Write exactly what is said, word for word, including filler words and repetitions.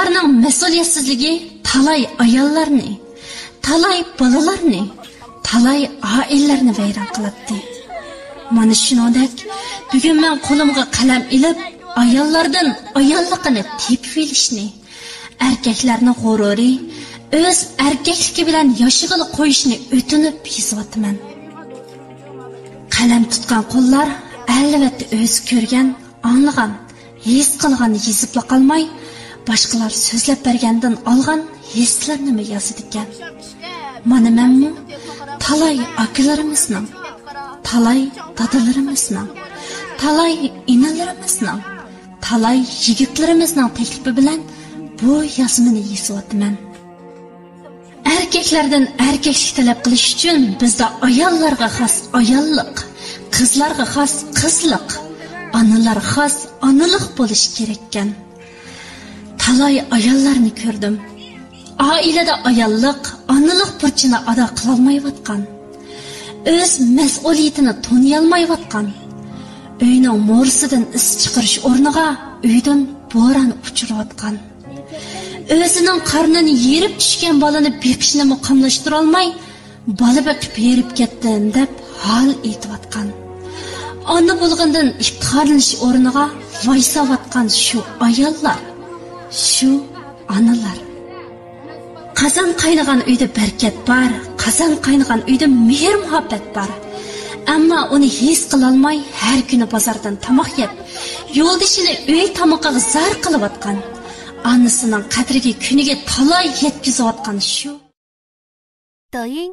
ئۇلارنىڭ مەسئۇلىيەتسىزلىكى تالاي ئاياللارنى، تالاي بالىلارنى، تالاي ئائىلىلەرنى ۋەيران قىلاتتى. مانا شۇنىڭدەك، بۈگۈن مەن قولۇمغا قەلەم ئېلىپ، ئاياللاردىن ئاياللىقىنى تېپىۋېلىشنى، ئەركەكلەرنىڭ غۇرۇرى، ئۆز ئەركەكلىكى بىلەن ياشىغىلى قويۇشنى ئۆتۈنۈپ يېزىۋاتىمەن. قەلەم تۇتقان قوللار ئەلۋەتتە ئۆزى كۆرگەن، ئاڭلىغان، ھېس قىلغاننى يېزىپلا قالماي، باشقىلار سۆزلەپ بەرگەندىن ئالغان ھېسلىرىنىمۇ يازىدىكەن. مانا مەنمۇ تالاي ئاكىلىرىمىزنىڭ، تالاي دادىلىرىمىزنىڭ، تالاي ئىنىلىرىمىزنىڭ، تالاي يىگىتلىرىمىزنىڭ تەكلىپى بىلەن بۇ يازمىنى يېزىۋاتىمەن. ئەركەكلەردىن ئەركەكلىك تەلەپ قىلىش ئۈچۈن بىزدە ئاياللارغا خاس ئاياللىق، قىزلارغا خاس قىزلىق، ئانىلارغا خاس ئانىلىق بولۇشى كېرەككەن. تالاي ئاياللارنى كۆردۈم. ئائىلىدە ئاياللىق، ئانىلىق بۇرچىنى ئادا قىلالمايۋاتقان، ئۆز مەسئۇلىيىتىنى تونۇيالمايۋاتقان، ئۆينىڭ مورىسىدىن ئىس چىقىرىش ئورنىغا ئۆيدىن بوران ئۇچۇرۇۋاتقان، ئۆزىنىڭ قارنىنى يېرىپ چۈشكەن بالىنى بېقىشنىمۇ قاملاشتۇرالماي، بالا بېقىپ ھېرىپ كەتتىم دەپ ھال ئېيتىۋاتقان، ئانا بولغاندىن ئىپتىخارلىنىش ئورنىغا ۋايساۋاتقان شۇ ئاياللار، شۇ ئانىلار. قازان قاينىغان ئۆيدە بەرىكەت بار، قازان قاينىغان ئۆيدە مېھىر-مۇھەببەت بار. ئەمما ئۇنى ھېس قىلالماي، ھەر كۈنى بازاردىن تاماق يەپ، يولدىشىنى ئۆي تامىقىغا زار قىلىۋاتقان، ئانىسىنىڭ قەدرىگە كۈنىگە تالاي يەتكۈزۈۋاتقان شۇ. 抖音